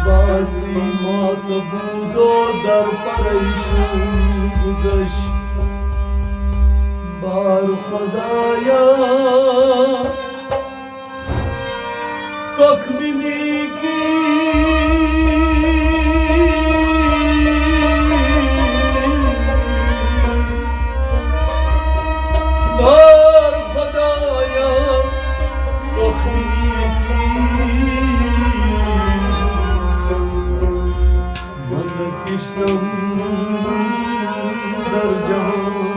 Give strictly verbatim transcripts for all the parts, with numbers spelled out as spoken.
باقی مات بودو در پریشان گذشت. بار خدایا، تخمینی کی بار خدایا، تخمینی کی من کشتم در جهان.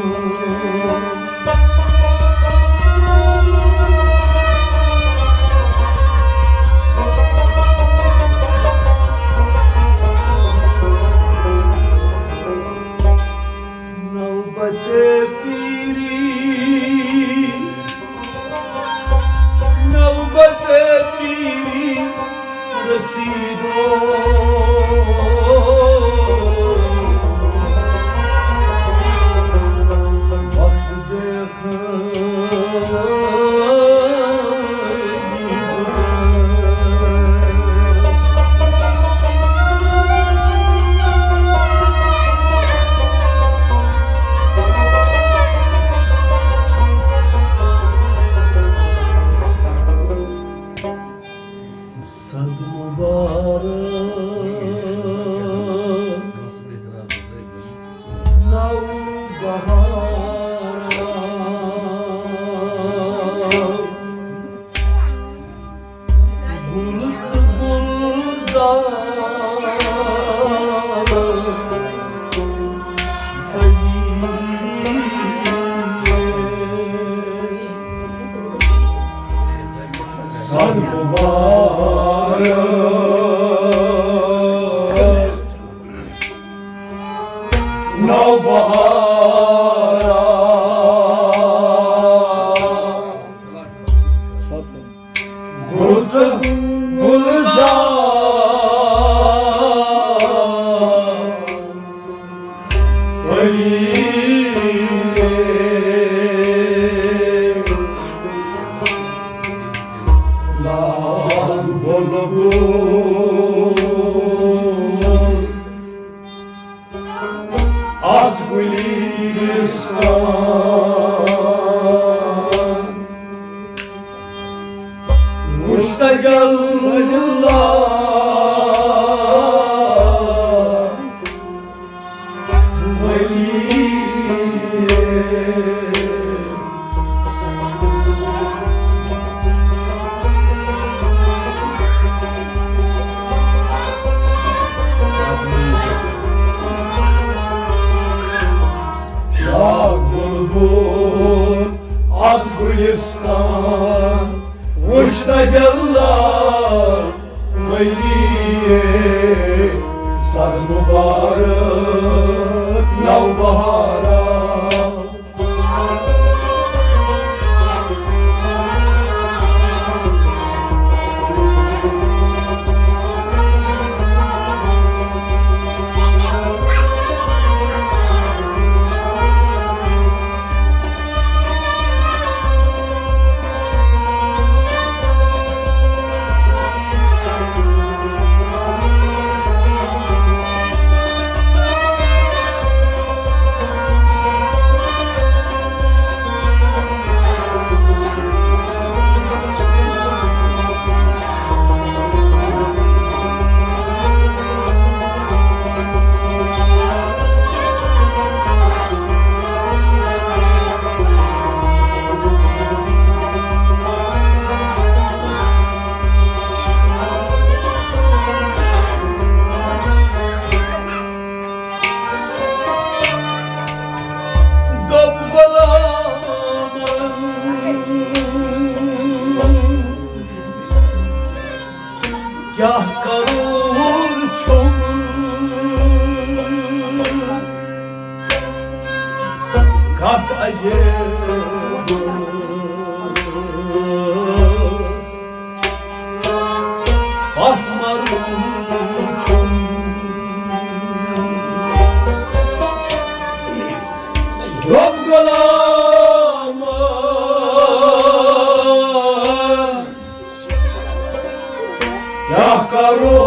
نوبت پیری، نوبت پیری رسیدو، وقت دے صد مبارک نو بهار. گل تہٕ گلزار علی. صد مبارک نو بهار. گل تہٕ گلزار علی. لاگ بلبل از گلستان، وُچھ تجلی ولی. لاگ بلبل از گلستان، وُچھ تجلی ولی. سر مبارک نو بہارا. دوٚپ غلامن، کیٛاہ کرور چھُم، کتھ عجیب ٲس، پتھ مرُن چھُم. دوٚپ غلامن، کیٛاہ کرو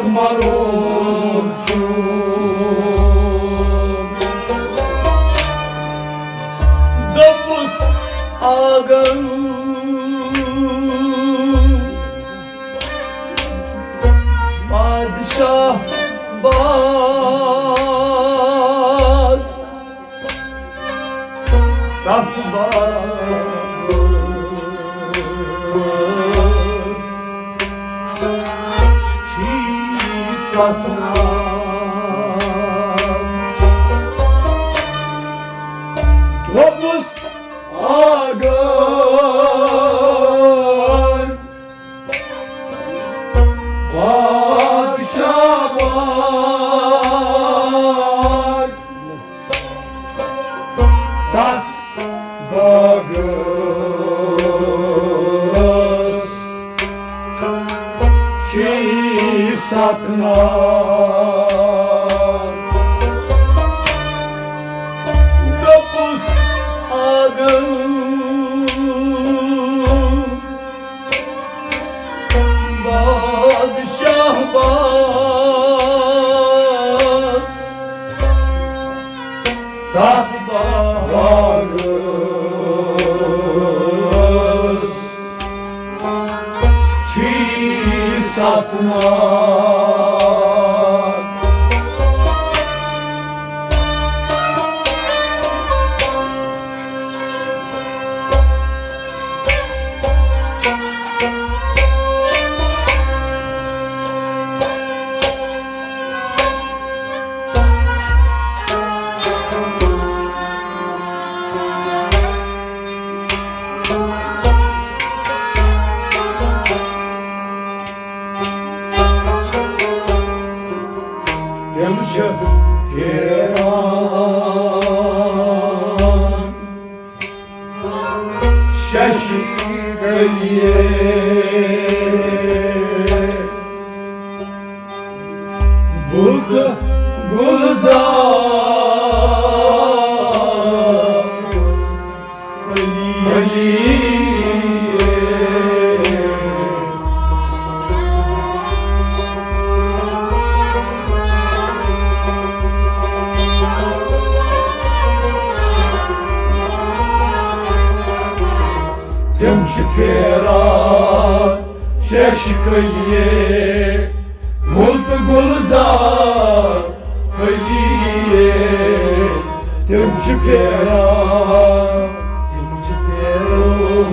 مرون چھُ۔ دوٚپُس آنگن بادشاہ باغ، تتھ باغس چھی ستھ ناو۔ دوٚپُس آنگن بادشاہ باغ، تتھ باغس چھی ستھ ناو۔ دوٚپُس آنگن بادشاہ باغ، تتھ باغس چھی ستھ ناو۔ تِم چھِ پھیران ششی کلیے، گُل تہٕ گُلزار پھٔلیے۔ تِم چھِ پھیران شیشہِ کٔلیے، گُل تہٕ گُلزار پھٔلیے۔ تِم چھِ پھیران، تِم چھِ پھیران،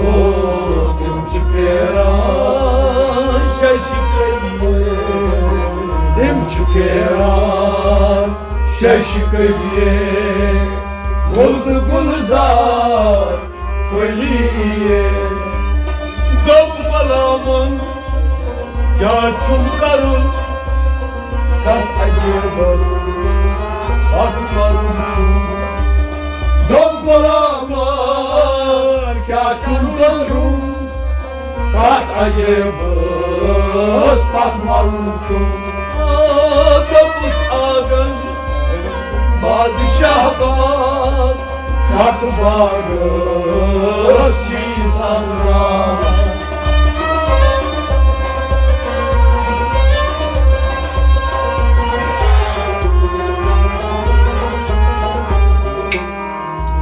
تِم چھِ پھیران شیشہِ کٔلیے۔ تِم چھِ پھیران شیشہِ کٔلیے، گُل تہٕ گُلزار پھٔلیے۔ دوٚپ غلامن، کیٛاہ چھُم کرُن؟ کتھ عجیبس پتھ مرُن چھُم۔ دوٚپ غلامن، کیٛاہ چھُم کرُن؟ کتھ عجیبس پتھ مرُن چھُم۔ آ، دوٚپُس آنگن بادشاہ باغ، کتھ باغس چھی سرکار؟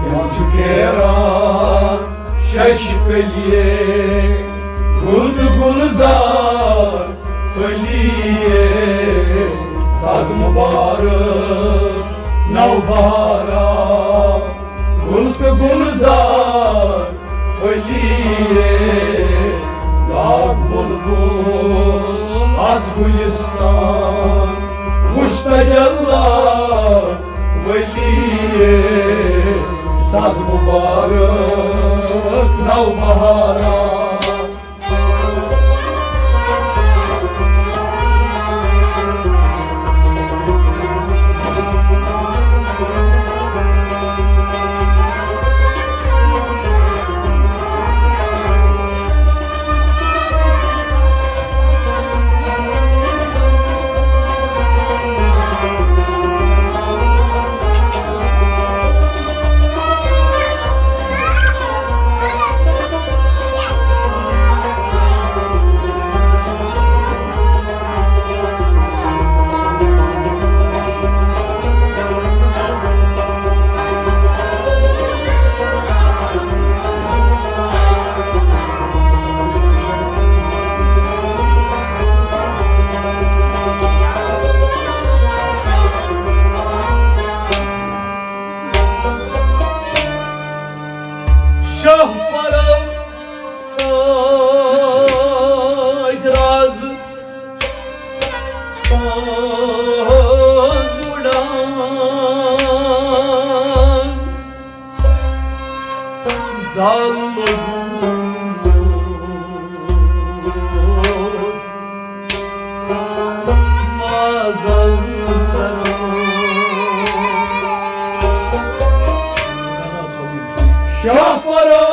تِم چھِ پھیران ششہِ کٔلیے، گُل تہٕ گُلزار پھٔلیے۔ صد مبارک نو بہارا، گُل تہٕ گُلزار پھٔلیے۔ لاگ بلبل از گلستان، وُچھ تجلی ولیے۔ صد مبارک نو بہارا۔ وُڑان، زال لوٚگمُت مازن دران۔ شاہ پرو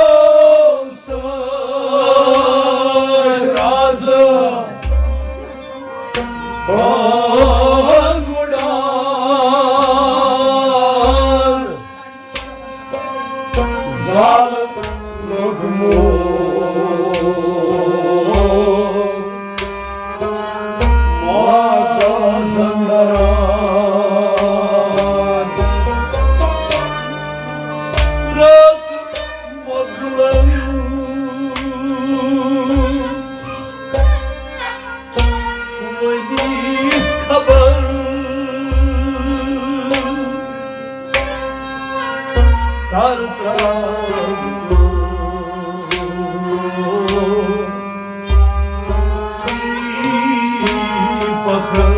سۭتۍ رازٕ باز وُڑان، زال لوٚگمُت مازن دران۔ رٲژ مۄغلن ؤنِس خبر سر ترٛاوُن۔ پتھر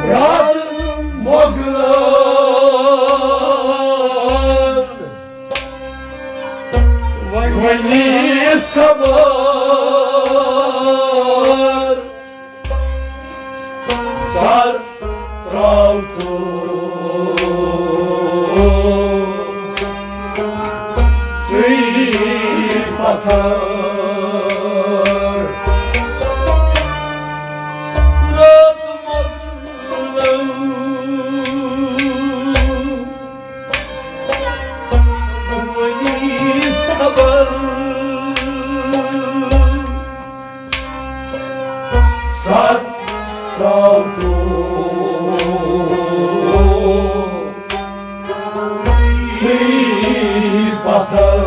راتھ مۄغلن ؤنِس خبر سر ترٛاو تو ژٕے پتھر۔ رٲژ مۄغلن ؤنِس خبر سر ترٛاو تو ژٕے پتھر۔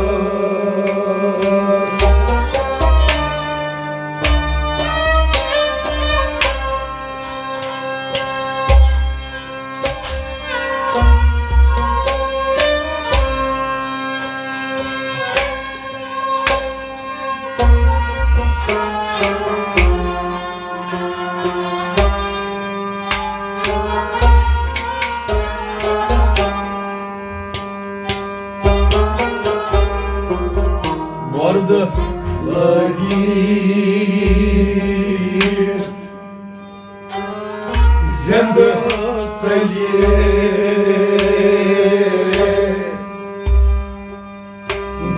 وردٕ لٲگِتھ زِندٕ ژٔلِتھ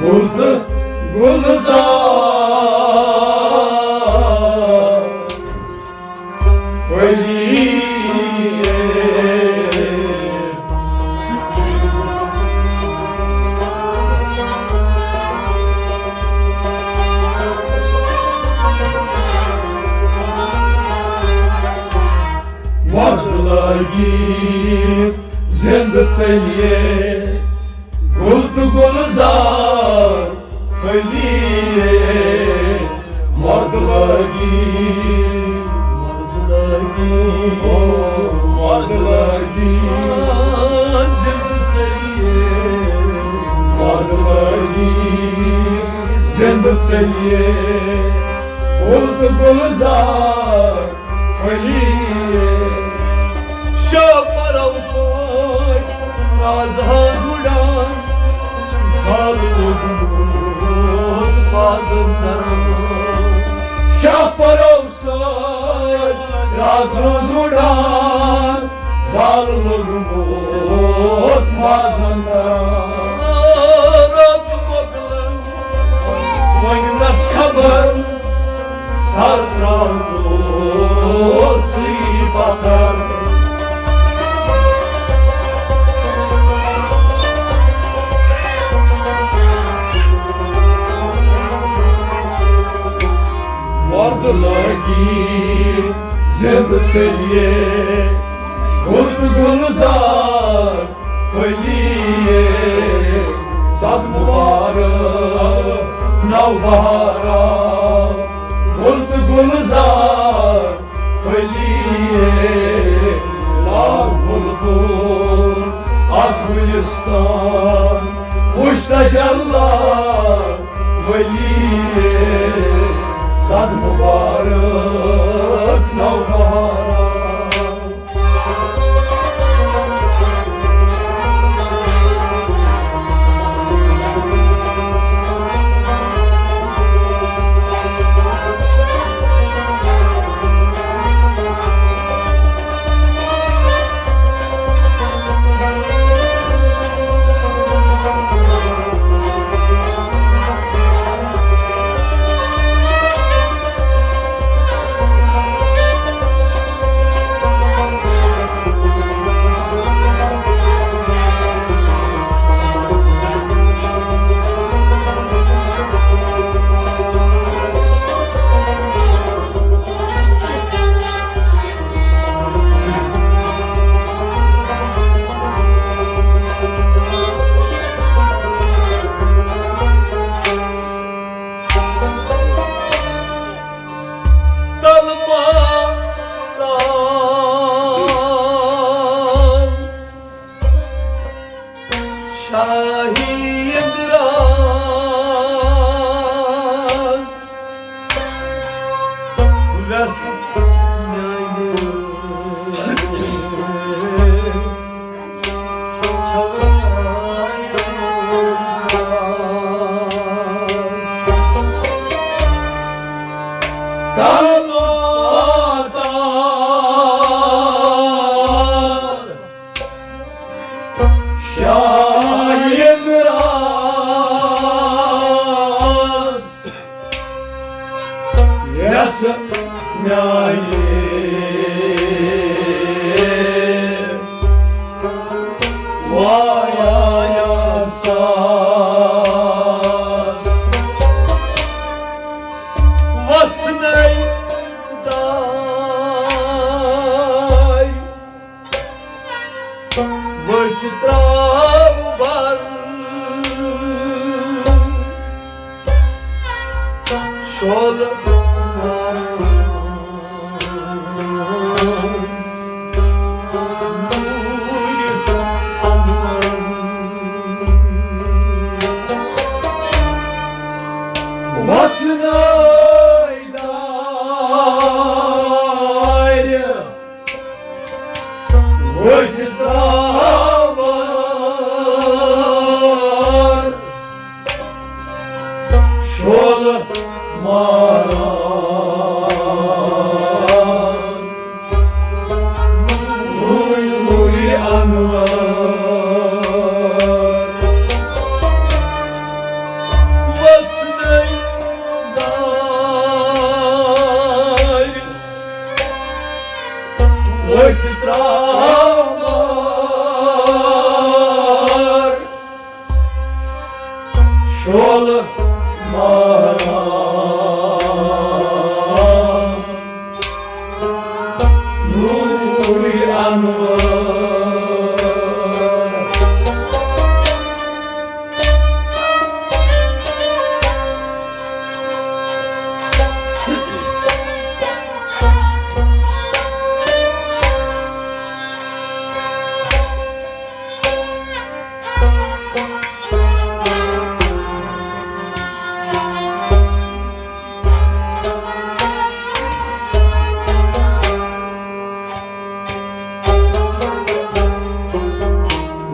گُل تہٕ گُلزار پھٔلِتھ۔ وردٕ لٲگِتھ زِندٕ ژٔلِتھ گُل تہٕ گُلزار پھٔلِتھ۔ وردٕ لٲگِتھ، وردٕ لٲگِتھ، او وردٕ لٲگِتھ زِندٕ ژٔلِتھ۔ وردٕ لٲگِتھ زِندٕ ژٔلِتھ گُل تہٕ گُلزار پھٔلِتھ۔ شاہ پرو سۭتۍ راز ہٕنٛز وُڑان، زال لوٚگمُت مازن دران۔ شاہ پرو سۭتۍ راز ہٕنٛز وُڑان، زال لوٚگمُت مازن دران۔ رٲژ مۄغلن ؤنِس خبر سر ترٛاو تو ژٕے پتھر۔ وردٕ لٲگِتھ زِندٕ ژٔلِتھ گُل تہٕ گُلزار پھٔلِتھ۔ صد مُبارک نو بہارا گُل تہٕ گُلزار پھٔلِتھ۔ لاگ بُلبُل از گُلستان، وُچھ تَتہِ اللہ ولی۔ صد مُبارک تلہٕ ماتام شاہی اندراز، وٮ۪سہٕ میانہِ چھوے ساز۔ تلہٕ ماتام شاید راز یس میانہِ وایا ساز۔ وژھنَے داے ؤتھۍ ترٛاو بر شولہٕ وژھنَے دارِ ؤتھۍ ترٛاوَر شولہٕ ماران۔ نوٗرِ، نوٗرِ انور۔ وژھنَے دارِ ؤتھۍ ترٛاوَر شولہٕ ماران۔ نوٗرِ انور۔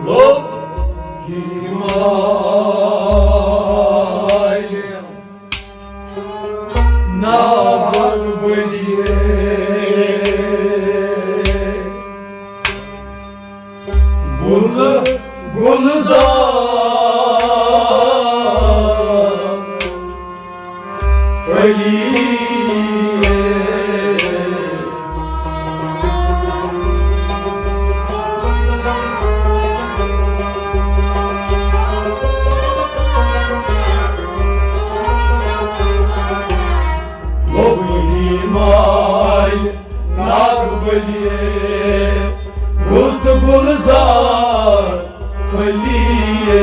لوٚب ہمالہِ ناگ بٔلِیے۔ گُلہٕ گُلزار پھٔلیے۔ لوٚب ہمالہِ ناگ بٔلِیے، گُل تہٕ گُلزار پھٔلیے۔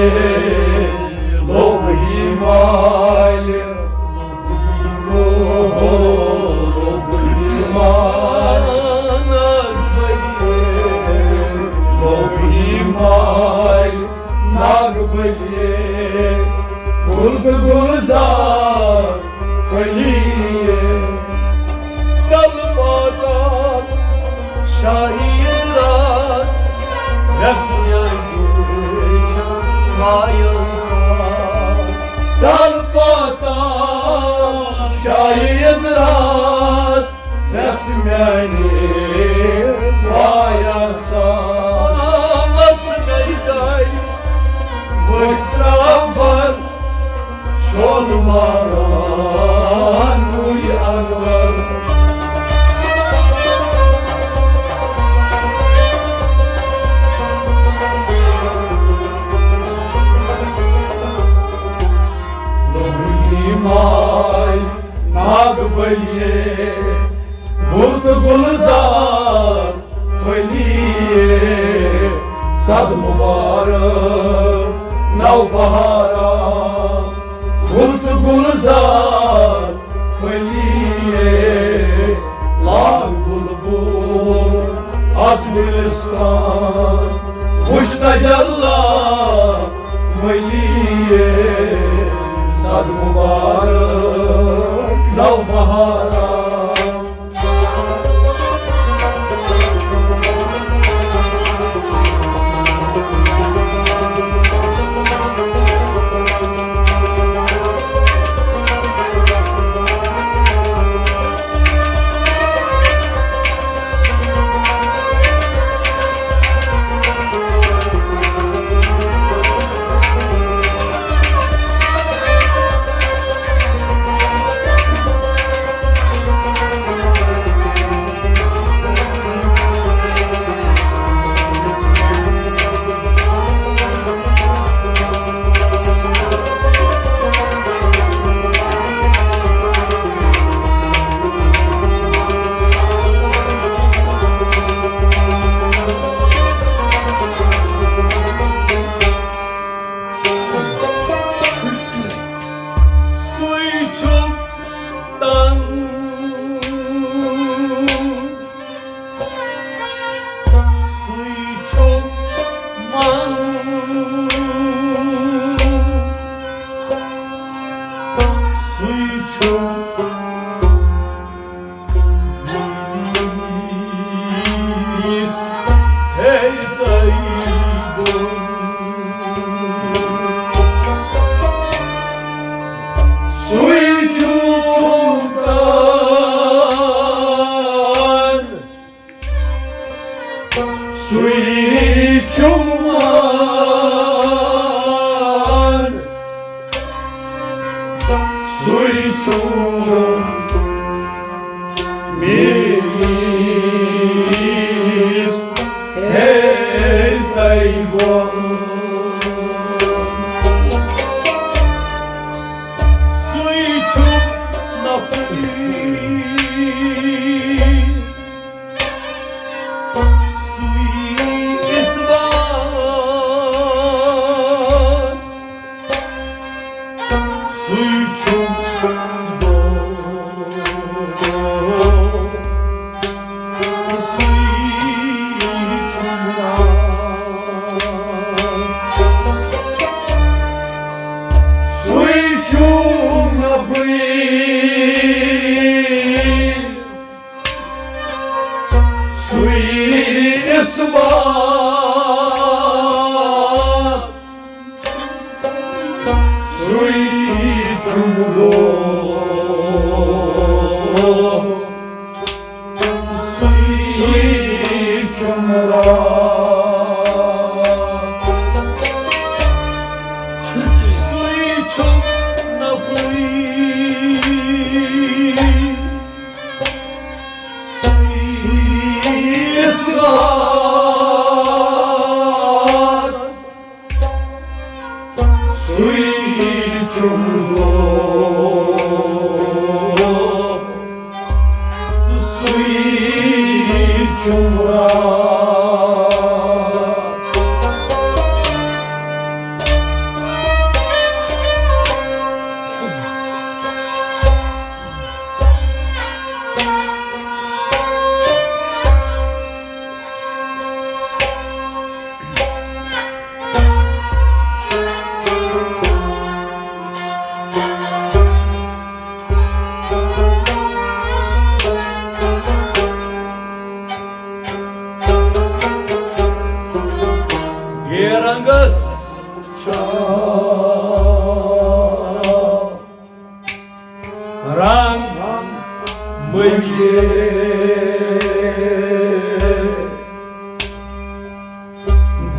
لوٚب ہمالہِ، او ہو، لوٚب ہمالہِ ناگ بٔلِیے، لوٚب ہمالہِ ناگ بٔلِیے، گُل تہٕ گُلزار پھٔلیے۔ شاہی اندراز، یس میانہِ چھا مایان ساز۔ تل پتا شاہی اندراز، یس میانہِ مایان ساز۔ وژھ گٔے دارِ، ؤتھۍ ترٛاو بر، شول ماران نوٗرِ انور۔ لومڑی ماے ناگ بلیے، گُل تہٕ گُلزار پھٔلیے، صد مُبارک نو بہارا۔ گُل تہٕ گُلزار پھٔلیے، لاگ بُلبُل از گُلستان، وُچھ تجلی ملیے، صد مُبارک نو بہارا۔ سُے چھُ تن، سُے چھُ من، سُے چھُ سُے چھُ میٖٹھ ہیٚرِ تۄہہِ گوٚمُت۔ سُے چھُ نفری، سُے اِسبات۔ سُے چھُم دۄہ، سُے چھُم راتھ، سُے چھُم نفری۔ سُے اِسبات، سُے چھُم دۄہ، سُے چھُم راتھ، سُے چھُم نفری۔ سُے اِسبات، سُے چھُم دۄہ، تہٕ سُے چھُم راتھ۔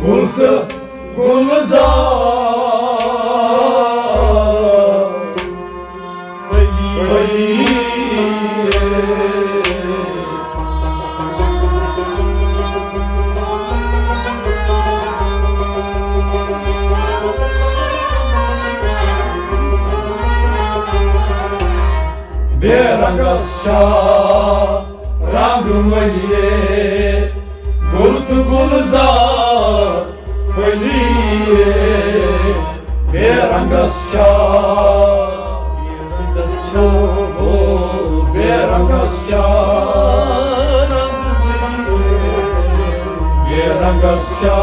گُل تہٕ گُلزار پھٔلی۔ بے رنگس چھا رنگ مٔلِتھ، گُل تہٕ گُلزار پھٔلِتھ۔ بے رنگس چھا، بے رنگس چھا، او، بے رنگس چھا رنگ مٔلِتھ، بے رنگس چھا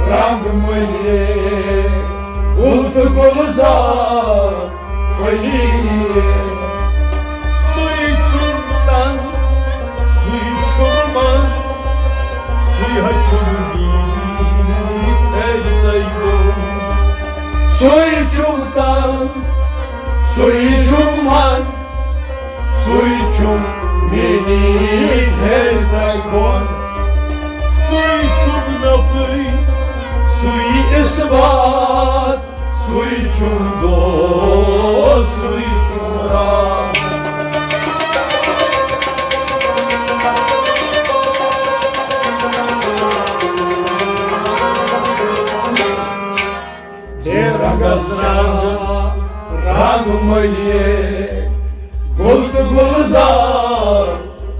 رنگ مٔلِتھ، گُل تہٕ گُلزار پھٔلِتھ۔ سُے چھُم تن، سُے چھُم من، سُے ہا چھُم میٖٹھ ہیٚرِ تۄہہِ بۄن۔ سُے چھُم تن، سُے چھُم من، سُے چھُم میٖٹھ ہیٚرِ تۄہہِ بۄن۔ سُے چھُم نفعٕے، سُے اثبات، سُے چھُم دوست، سُے چھُم راتھ۔ بے رنگس چھا رنگ مٔلِتھ، گُل تہٕ گُلزار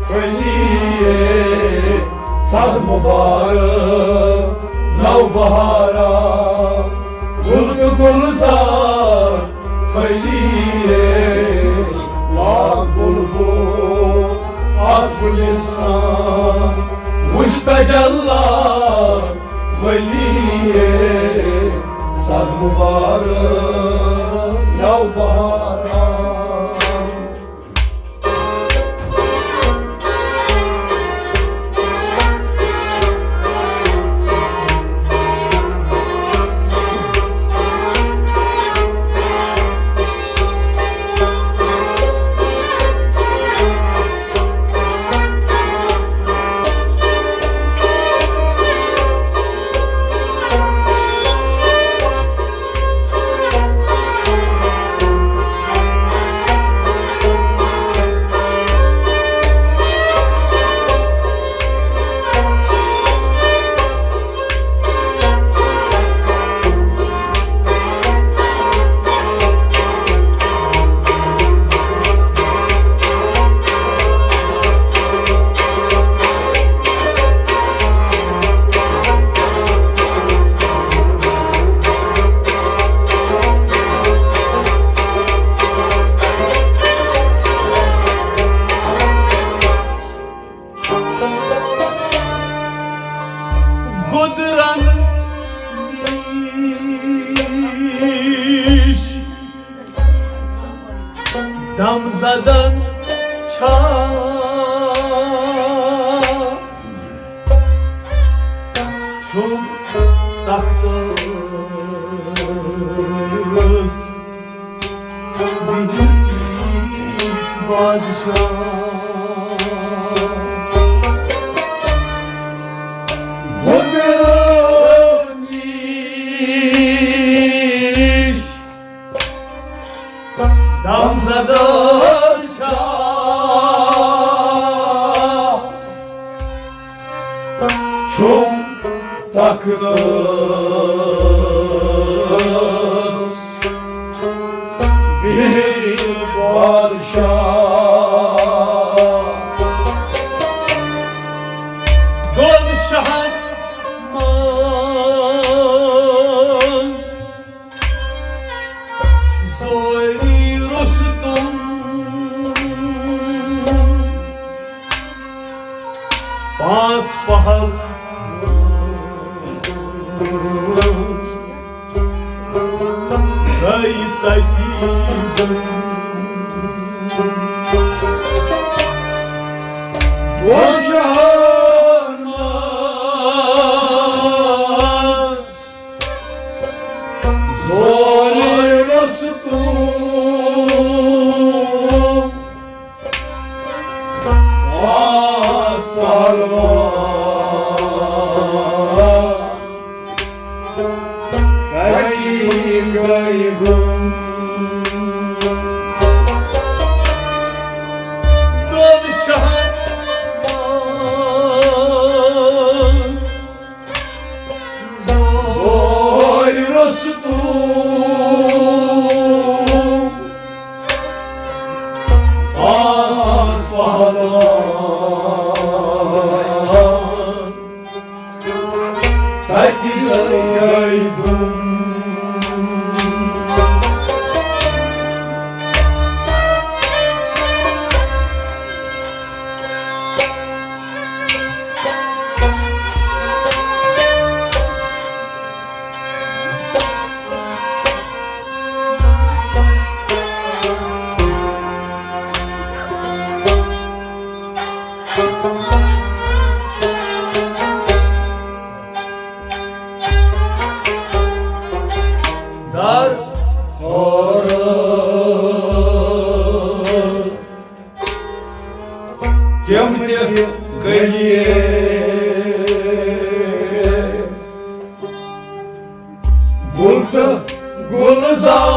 پھٔلِتھ۔ صد مبارک نو بہارا، گُل تہٕ گُلزار پھٔلِتھ۔ لاکھ گُل گوٚو از گُلستان، وُچھ تجلی ولی۔ صد مبارک نو بہارا۔ گودرن نِش دم زدن چھا، چھُم تختس بِہِتھ بادشاہ۔ گودرن نِش دم زدہ چھا، چھُم تختس بِہِتھ بادشاہ۔ دۄن شاہن منٛز زوری رُستُم، پانٛژھ پہل گٔے تتی۔ وۄزن منٛز زورِ رُستُم، آس پہلوان، تَتی گٔے گُم۔ دۄن شاہن منٛز زورۍ روٚستُم، آس پہلوان، تَتہِ گٔے گُم۔ دار ہورٕ تِم تہِ گٔلیے گُل تہٕ گُلزار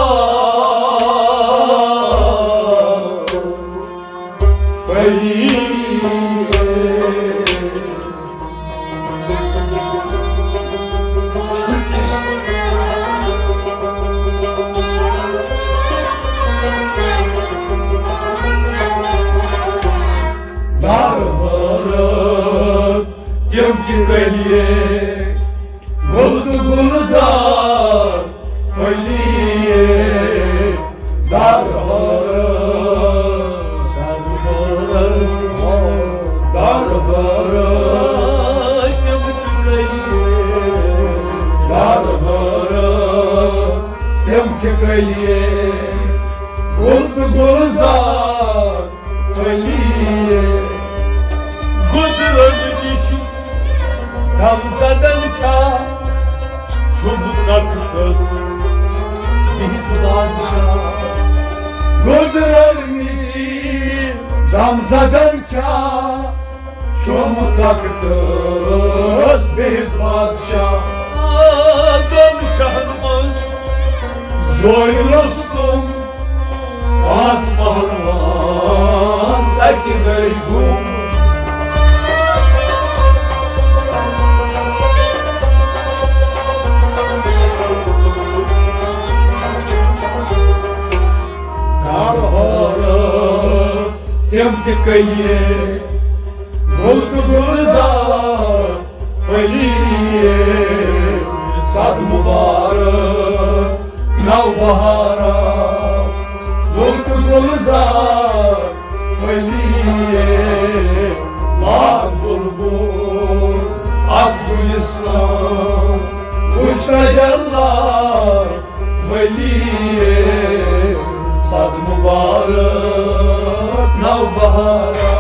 پھٔلیے۔ دار ہورٕ تِم تہِ گٔلیے گُل تہٕ گُلزار پھٔلیے۔ دار ہورٕ، دار ہورٕ، دار ہورٕ، تِم تہِ گٔلیے۔ دار ہورٕ، تِم تہِ گٔلیے گُل تہٕ گُلزار پھٔلیے۔ گُزرن نِش دم زدن چھا، چھُم تختس بِہِتھ بادشاہ۔ گُزرن نِش دم زدن چھا، چھُم تختس بِہِتھ بادشاہ۔ آدم شاہن منٛز زورۍ روٚستُم، آس پہلوان تَتہِ گٔے گُم۔ دار ہورٕ تِم تہِ گٔلیے گُل تہٕ گُلزار پھٔلیے۔ صد مبارک نو بہارا گُل تہٕ گُلزار پھٔلیے۔ لاگ بلبل اَتھ گُلِستان، وٕچھ تجلی ولی صد مبارک نو بہارا۔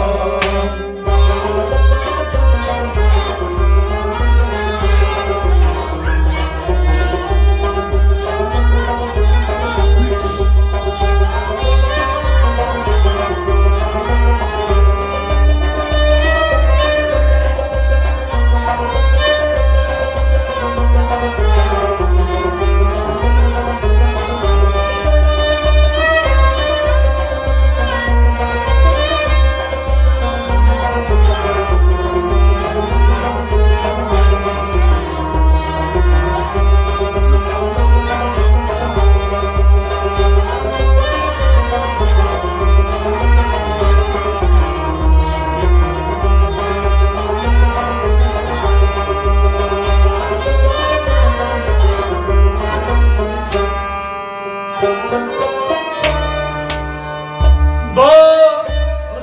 با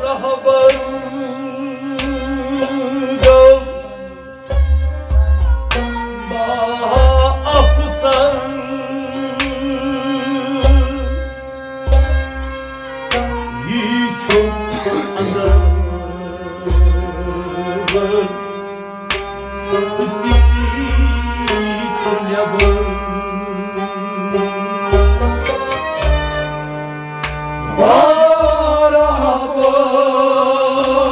رہبر گو با افسر، یی چھُ اندر تہٕ تی چھُ نٮ۪بر۔ بارہ بار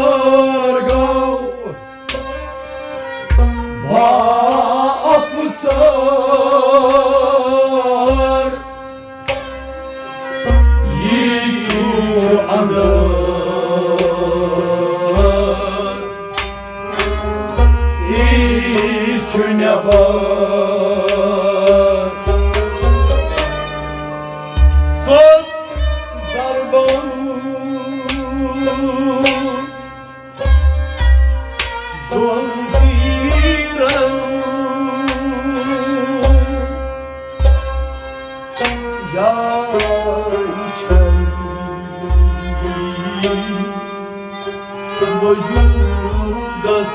وجودس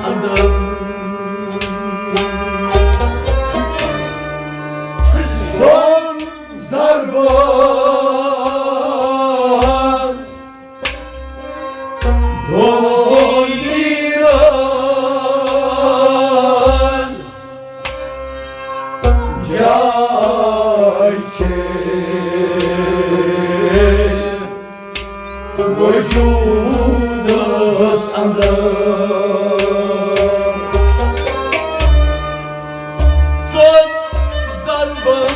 اندر۔ زون ضربان دون تیرن جاے چھے وجودس اندر۔ زون ضربن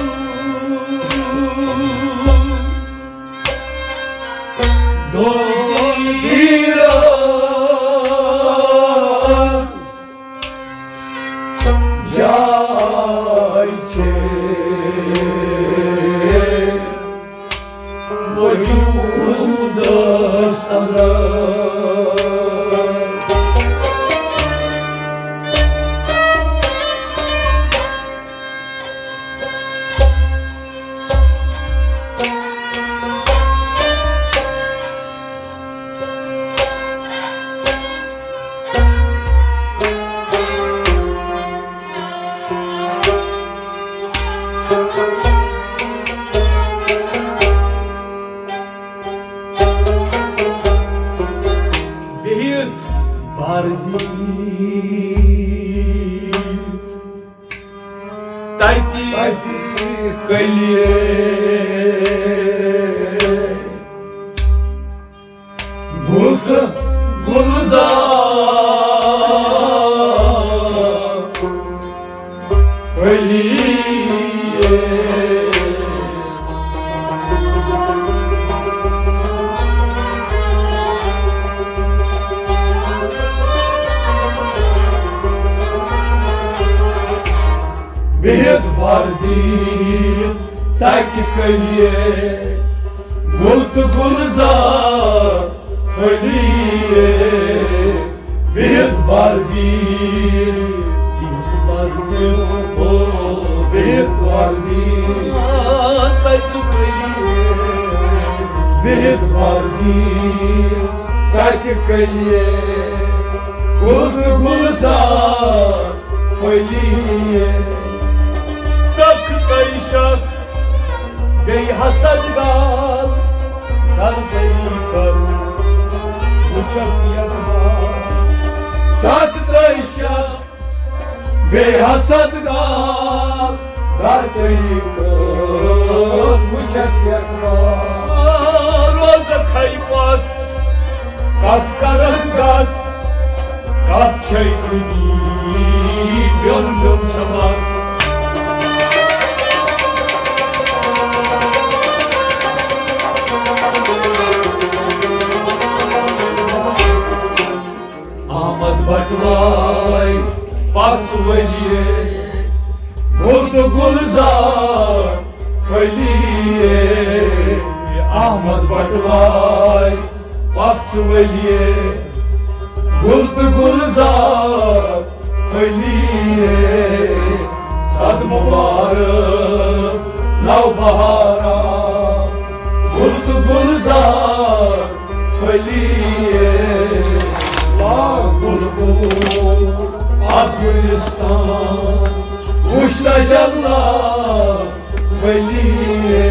دون تیرن جاے چھے وجودس اندر۔ بِہِتھ بردی تَتہِ کٔلیے گُل تہٕ گُلزار پھٔلیے۔ بِہِتھ بردی تَتہِ کٔلیے گُل تہٕ گُلزار پھٔلیے۔ بِہِتھ بردی، بِہِتھ بردی، او، بِہِتھ بردی۔ آ، تَتہِ کٔلیے۔ بِہِتھ بردی، تَتہِ کٔلیے گُل تہٕ گُلزار پھٔلیے۔ سخ تہٕ شک بیٚیہِ حسد گال، در طریقت وٕچھکھ یقبال۔ سخ تہٕ شک بیٚیہِ حسد گال، در طریقت وٕچھکھ یقبال۔ روزکھ ہے پتھ، کتھ کرکھ غلط، کتھ چھے کُنی، بیوٚن بیوٚن چھےٚ وتھ۔ احمد بٹواے پکھ ژٕ ؤلیے، گُل تہٕ گُلزار پھٔلیے۔ احمد بٹواے پکھ ژٕ ؤلیے، گُل تہٕ گُلزار پھٔلیے۔ صد مبارک نو بہارا، گُل تہٕ گُلزار پھٔلیے۔ لاکھ بُلبُل آز گُلستان وُچھ تجلی پھٔلیے۔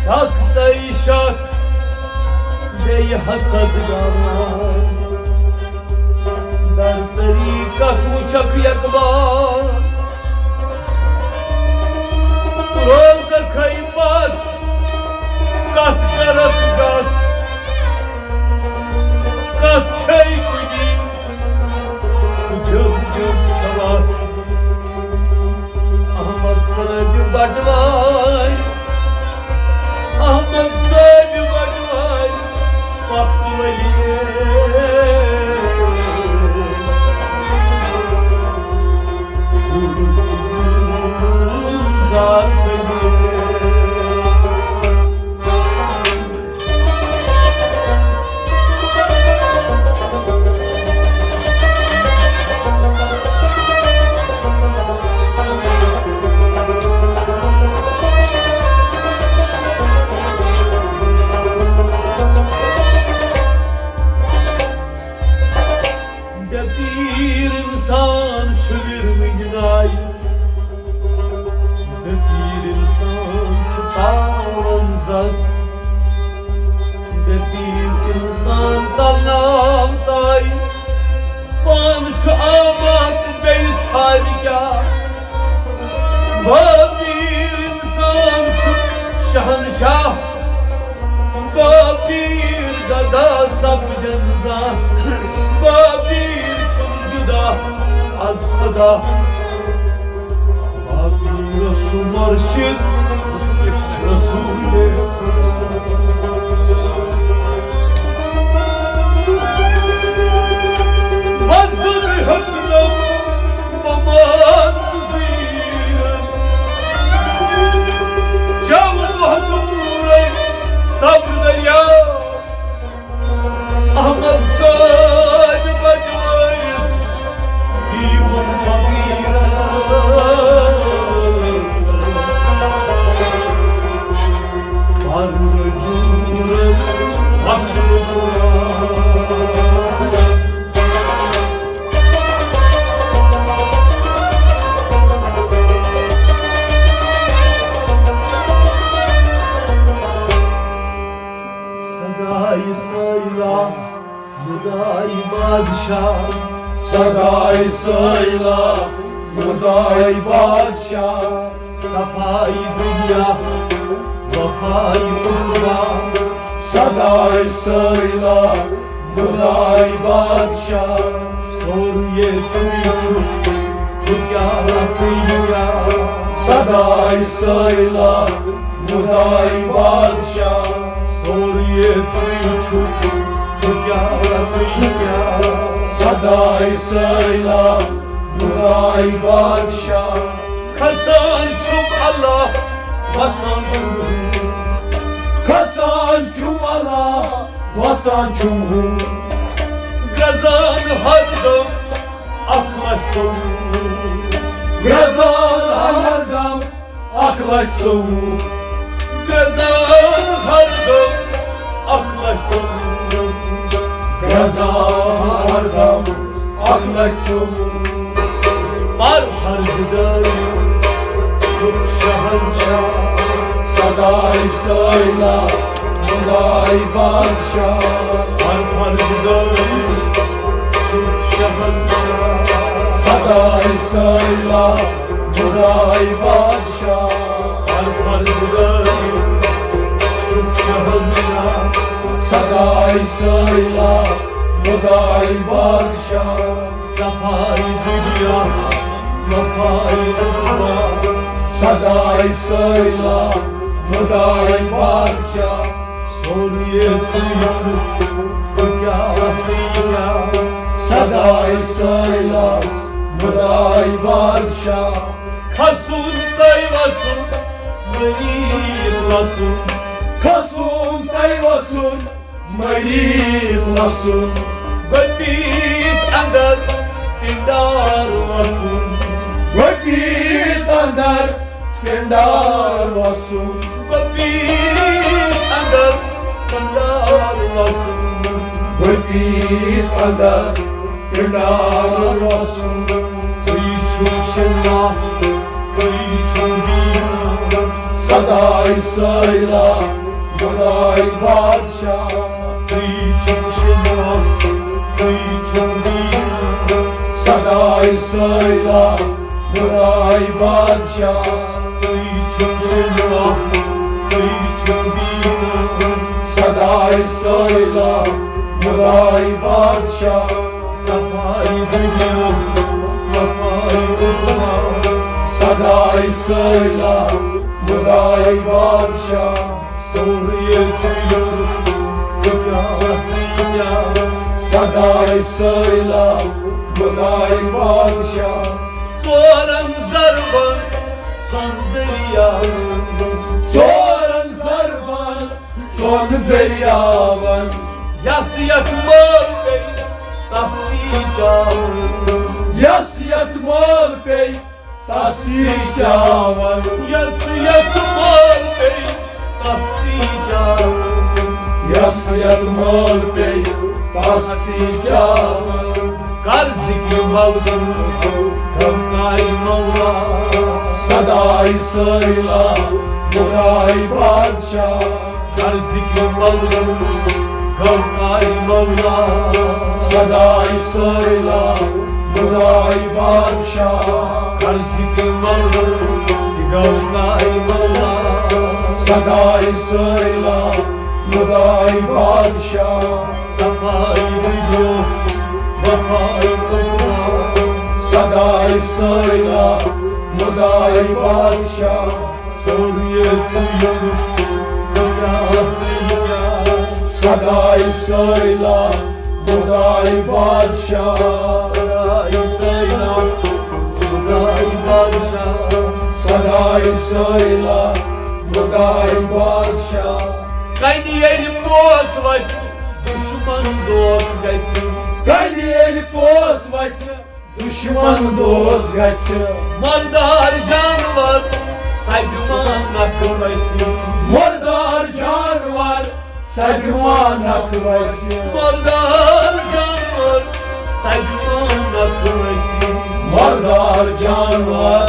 سخ تہٕ شک بیٚیہِ حسد گال، در طریقت وٕچھکھ یقبال۔ روزکھ ہے پتھ، کتھ کرکھ غلط، کتھ چھے کُنی، بیوٚن بیوٚن چھےٚ وتھ۔ احمد صٲبِ بٹواے، احمد صٲبِ بٹواے، پکھ ژٕ ؤلیے۔ بے پیٖر اِنسان چھُ وِروٕنۍ نایہِ۔ بے پیٖر اِنسان چھُ تاوَن زَن۔ بے پیٖر اِنسان تَلناو تایہِ۔ پانہٕ چھُ آمات بیٚیِس ہارِ کیٛاہ۔ بے پیٖر اِنسان چھُ شہنشاہ۔ بے پیٖر گدا سپدن زانٛہہ۔ بے پیٖر چھُم جُدا از خدا۔ بے پیٖرس چھُ مرشد رسول۔ وۄزُل ہیوٚتنم وۄمان تہٕ زیٖرن۔ چٮ۪و مہدورن سبز دریا۔ احمد صٲبۍ بچٲوِس دیٖوُن فقیٖرن۔ پرٕ جوٗرن وصل قرآن۔ صداے سٲیلا مُداے بادشاہ۔ صداے سٲیلا مُداے بادشاہ۔ صفاے دُنیا وفاے عقبا۔ صداے سٲیلا مُداے بادشاہ۔ سورُے ژٕے چھُکھ، بہٕ کیٛاہ تہٕ یہِ کیٛاہ۔ صداے سٲیلا مُداے بادشاہ۔ سورُے ژٕے چھُکھ، بہٕ کیٛاہ تہٕ یہِ کیٛاہ۔ صداے سٲیلا مُداے بادشاہ۔ کھسان چھُم اللہ، وسان چھُم۔ کھسان چھُم اللہ، وسان چھُم۔ گرٛزان ہردم اکھ لچھ ژوٚوُہ۔ گرٛزان ہردم اکھ لچھ ژوٚوُہ۔ گرٛزان ہردم اکھ لچھ ژوٚوُہ۔ گرٛزان ہردم اکھ لچھ ژوٚوُہ۔ پر فرض دٲری چھُکھ شہنشاہ۔ صداے سٲیلا مُداے بادشاہ۔ پر فرض دٲری چھُکھ شہنشاہ۔ صداے سٲیلا مُداے بادشاہ۔ الفرد چھُکھ شہنشاہ۔ صداے سٲیلا مُداے بادشاہ۔ صفاے دُنیا وفاے عقبا۔ صداے سٲیلا مُداے بادشاہ۔ سورُے ژٕے چھُکھ، بہٕ کیٛاہ، بہٕ کیٛاہ۔ صداے سٲیلا مُداے بادشاہ۔ کھسُن تہٕ وسُن، مٔریٖد وسُن۔ کھسُن تہٕ وسُن، مٔریٖد وسُن۔ گۄپیٖت اندر پنڈار وسُن۔ گۄپیٖت اندر پنڈار وسُن۔ گۄپیٖت اندر پنڈار وسُن۔ گۄپیٖت اندر پنڈار وسُن۔ ژٕے چھُکھ شہنشاہ، ژٕے چھُکھ دیٖن۔ صداے سٲیلا مُداے بادشاہ۔ ژٕے چھُکھ شہنشاہ، ژٕے چھُکھ دیٖن۔ صداے سٲیلا مُداے بادشاہ۔ ژٕے چھُکھ شہنشاہ، ژٕے چھُکھ دیٖن۔ صداے سٲیلا مُداے بادشاہ۔ صفاے دُنیا وفاے عقبا۔ صداے سٲیلا مُداے بادشاہ۔ سورُے ژٕے چھُکھ، بہٕ کیٛاہ، بہٕ کیٛاہ۔ صداے سٲیلا مُداے بادشاہ۔ ژورن ضربن ژۄن دٔری ژورن ضربن، ژۄن دٔریاون۔ یس یتھ مٲل پیٚیہِ، تس تی چاوُن۔ یس یتھ مٲل پیٚیہِ، تس تی چاوُن۔ یس یتھ مٲل پیٚیہِ، تس تی چاوُن۔ یس یتھ مٲل پیٚیہِ، تس تی چاوُن۔ قرض کہِ ملکن غمکاے مولا۔ سداے سٲیلا، مداے بادشاہ۔ قرض کہِ ملکن غمکاے مولا۔ سداے سٲیلا، مداے بادشاہ۔ قرض کہِ ملکن غمکاے مولا۔ سداے سٲیلا، مداے بادشاہ۔ صفائی دنیا، وفائی قرآن۔ سداے سٲیلا، مداے بادشاہ۔ سورُے ژٕے چھُ، بہٕ کیٛاہ، بہٕ کیٛاہ۔ سداے سٲیلا، مداے بادشاہ۔ سداے سٲیلا، مداے بادشاہ۔ سداے سٲیلا، مداے بادشاہ۔ کنہِ ییٚلہِ پوس وسہِ، دُشمن دوس گژھِ۔ کنہِ ییٚلہِ پوس وسہِ، دُشمن دوس گژھِ۔ مردار جانور سبہِ ما نکھٕ وسہِ۔ مردار جانور سبہِ ما نکھٕ وسہِ۔ مردار جانور سبہِ ما نکھٕ وسہِ۔ مردار جانور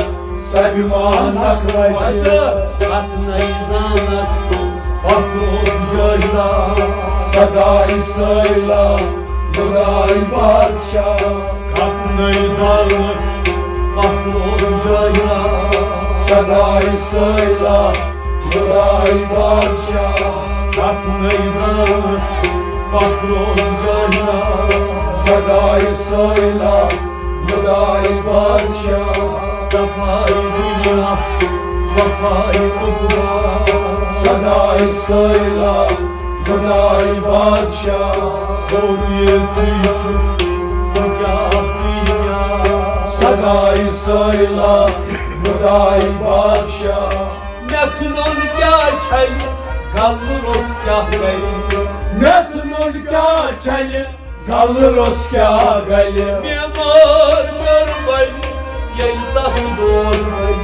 سبہِ ما نکھٕ وسہِ۔ اتھ نَے زانکھ، اتھ اوس جٲہلا۔ سداے سٲیلا، مداے بادشاہ۔ اتھ نَے زانکھ، اتھ اوس جٲہلا۔ سداے سٲیلا، مداے بادشاہ۔ اتھ نَے زانکھ، اتھ اوس جٲہلا۔ سداے سٲیلا، مداے بادشاہ۔ صفائی دنیا، وفائی عقبا۔ سداے سٲیلا، مداے بادشاہ۔ سورُے ژٕے چھُ، وۄنۍ کیٛاہ، تُہۍ کیٛاہ؟ سداے سٲیلا، مداے بادشاہ۔ مےٚ تھُنن کیٛاہ چھلہِ، غلہٕ روٚس کیٛاہ گلہِ۔ مےٚ تھُنن کیٛاہ چھلہِ، غلہٕ روٚس کیٛاہ گلہِ۔ بیمار کر بلہِ، ییٚلہِ تس دود بلہِ۔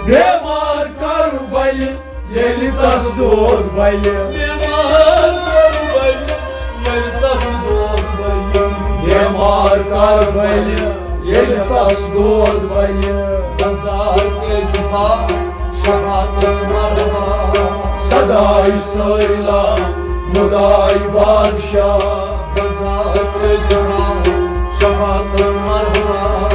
بیمار کر بلہِ، ییٚلہِ تس دود بلہِ۔ بیمار کر بلہِ، ییٚلہِ تس دود بلہِ۔ بیمار کر بلہِ، ییٚلہِ تس دود بلہِ۔ بزار کٲسِفا شفاعتس مرحبا۔ سداے سٲیلا، مداے بادشاہ۔ بزار کٲسِفا شفاعتس مرحبا۔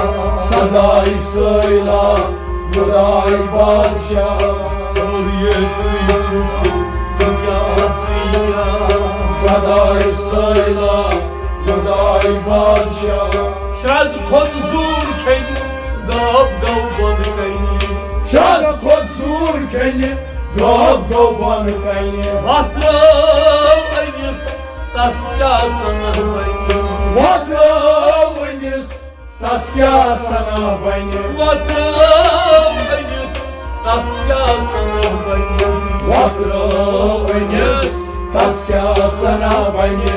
سداے سٲیلا، مداے بادشاہ۔ سورُے ژٕے چھُ، بہٕ کیٛاہ، تُہۍ کیٛاہ؟ سداے سٲیلا، مداے بادشاہ۔ شرٛزٕ کھۄتہٕ زوٗر کھیٚنہِ، گاب گوٚو بۄنہٕ کنہِ۔ شرٛزٕ کھۄتہٕ زوٗر کھیٚنہِ، گاب گوٚو بۄنہٕ کنہِ۔ وۄتھ ترٛٲو أمِس، تس کیٛاہ سنہ وۄنۍ۔ وۄتھ ترٛٲو أمِس، تس کیٛاہ سنا بنہِ؟ وۄتھ ترٛٲو أمِس، تس کیٛاہ سنا بنہِ؟ وۄتھ ترٛٲو أمِس، تس کیٛاہ سنا بنہِ؟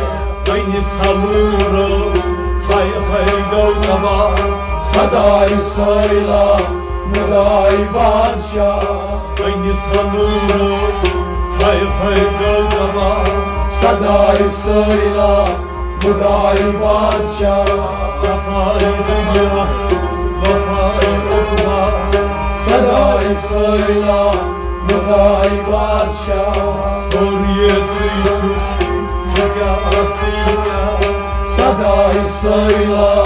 أمِس ہلورو، ہاے ہاے گوٚو تباہ۔ سداے سٲیلا، مداے بادشاہ۔ أمِس ہلورو، ہاے ہاے گوٚو تباہ۔ سداے سٲیلا، مداے بادشاہ۔ صفائی دنیا، وفائی عقبا۔ سداے سٲیلا، مداے بادشاہ۔ سورُے ژٕے چھُ، بہٕ کیٛاہ، تُہۍ کیٛاہ؟ سداے سٲیلا،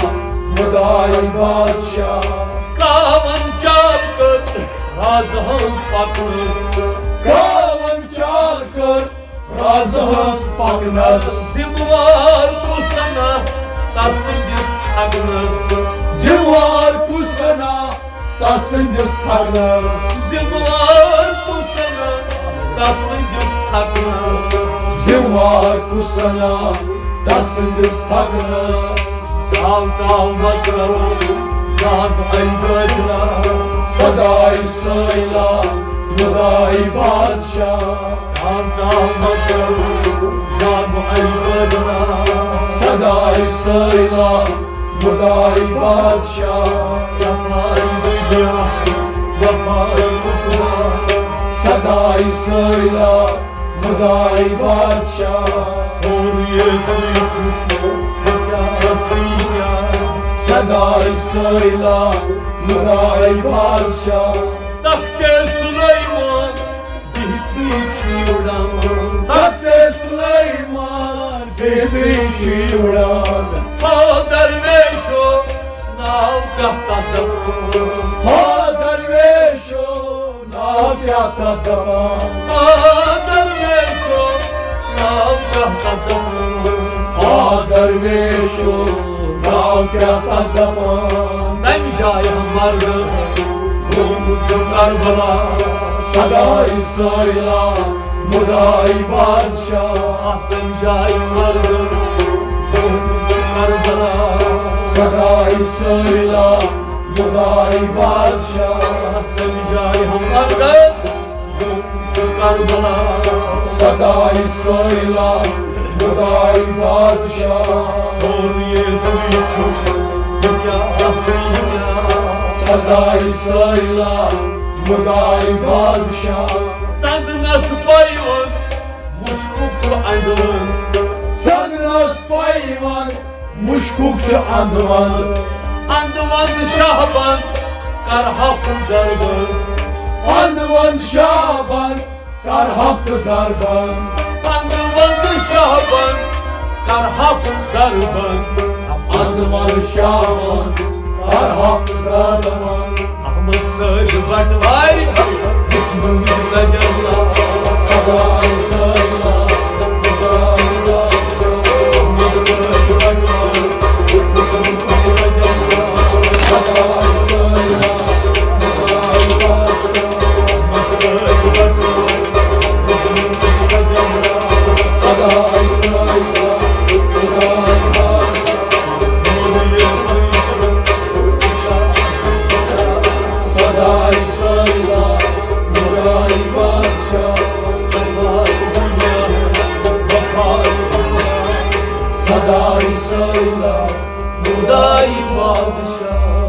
مداے بادشاہ۔ کاوَن چال کٔر رازٕ ہٕنٛز پکنس۔ کاوَن چال کٔر رازٕ ہٕنٛز پکنس۔ ذمہٕ وار کُس سنا تسٕنٛدِس تھکنس؟ ذمہٕ وار کُس سنا تسٕنٛدِس تھکنس؟ ذمہٕ وار کُس سنا تسٕنٛدِس تھکنس؟ ذمہٕ وار کُس سنا تسٕنٛدِس تھکنس؟ کال کال مکرو زاد اے قٲدرا۔ سداے سٲیلا، خدای بادشاہ، کام کام مکر، زاب البدنا، صدای سیلا، خدای بادشاہ، صفای دنیا، وفای مکرا، صدای سیلا، خدای بادشاہ، سوریے سویچو، صدای سیلا، خدای بادشاہ، تخت سلیمان، بہتری چیوڑان، تخت سلیمان، بہتری چیوڑان، ہا درویشو، ناو کیٛاہ تتھ دپان؟ ہا درویشو، ناو کیٛاہ تتھ دپان؟ ہا درویشو، ناو کیٛاہ تتھ دپان؟ ہا درویشو، ناو کیٛاہ تتھ دپان؟ تمہِ جایہِ مرد گوٚمُت چھُ کربلا، صدای سیلا، خدای بادشاہ، تمہِ جایہِ مرد گوٚمُت چھُ کربلا، صدای سیلا، خدای بادشاہ، تمہِ جایہِ ہم اگر کربلا، صدای سیلا، خدای بادشاہ، سوریے زمین چھُ دنیا اکھ دنیا، صدای سیلا، خدای بادشاہ، سندنس پیوٚن مشکُک چھُ اندوان، سندنس پیوٚن مشکُک چھُ اندوان، اندوان شاہبان کر ہفتہٕ دربان، اندوان شاہبان کر ہفتہٕ دربان، اندوان شاہبان کر ہفتہٕ دربان، اندوان شاہبان کر ہفتہٕ دربان۔ احمد صٲب بٹوارِ وُچھ مُمِن تجلا، صدای سیلا، صدای سیلا، احمد صٲب بٹوارِ وُچھ مُمِن تجلا، صدای سیلا، صدای سیلا، احمد صٲب بٹوارِ وُچھ مُمِن تجلا، صدای سیلا، صدای سیلا، صدای سیلا، خدای بادشاہ، صدای دنیا، وفای دنیا، صدای سیلا، خدای بادشاہ۔